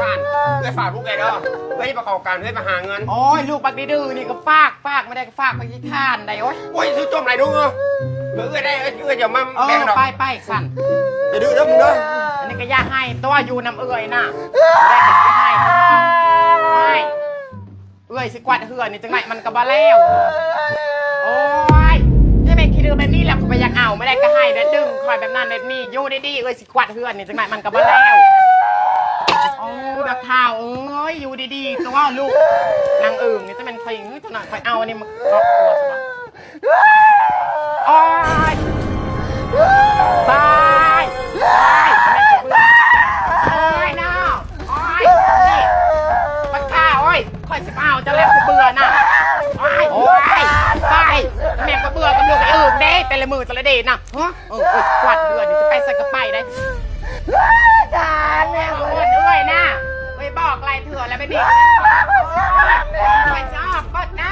ຕານ ເອື້ອຍຝາກລູກແດ່ເດີ ເອື້ອຍຈະໄປເຂົ້າການ ເອື້ອຍໄປຫາເງິນ. ໂອ້ຍ ລູກບັກດື້ໆນີ້ກໍຝາກ ຝາກ ບໍ່ໄດ້ກໍຝາກໄປຂີ້ຄ້ານໄດ໋. ໂອ້ຍ ໂອ້ຍ ຄືຈົມຫຼາຍດຸເອີຍ ເອື້ອຍໄດ້ ເອື້ອຍຈະມາແບ່ງດອກ. ເອີ ໄປ ໄປຊັ້ນ ຢ່າດື້ເດີມຶງເດີ. ອັນນີ້ກໍຢ່າໃຫ້ຕົວະ ຢູ່ນຳເອື້ອຍນະ ບໍ່ໄດ້ກໍຊິໃຫ້ ໃຫ້. ເອື້ອຍຊິກວາດເຮືອນນີ້ ຈັ່ງໃດມັນກໍບໍ່ແລ້ວ. ໂອ້ຍ ຢ່າແມ່ນຂີ້ດື້ແບບນີ້ແຫຼະ ຂ້ອຍບໍ່ຢາກເອົາ. ບໍ່ໄດ້ກໍໃຫ້ ແບບດຶງຂ້ອຍແບບນັ້ນແບບນີ້. ຢູ່ດີໆ ເອື້ອຍຊິກວາດເຮືອນນີ້ ຈັ່ງໃດມັນກໍບໍ່ແລ້ວ. ໂອ້ ບັກທ້າວເອີຍ ຢູ່ດີໆ ຕົວະລູກ. ນາງອຶ່ງນີ້ ຈັ່ງແມ່ນຂ້ອຍ ຈັ່ງນັ້ນຂ້ອຍເອົາອັນນີ້ມາເກາະຕົວຊະ. ໂອ້ຍ ຕາຍ ຕາຍ ຕາຍ ຕາຍນະ. ໂອ້ຍ ນີ້ ບັກຂ້າ ໂອ້ຍ ຂ້ອຍຊິມາເອົາເຈົ້າແລ້ວ ຂ້ອຍເບື່ອນະ. ໂອ້ຍ ໂອ້ຍ ຕາຍ ແມ່ນຂ້ອຍເບື່ອກັບລູກໄອ້ອຶ່ງເດ້ ແຕ່ລະມື້ແຕ່ລະເດນະ. ຮະ ເອີ ເອີ ກວາດເຮືອນນີ້ ຊິໄປໃສກໍໄປໄດ໋. ຕາຍແລ້ວ ເອື້ອຍນະ ເອີຍ ບອກຫຼາຍເທື່ອແລ້ວແບບນີ້ ຂ້ອຍຊິອອກເບິດນະ.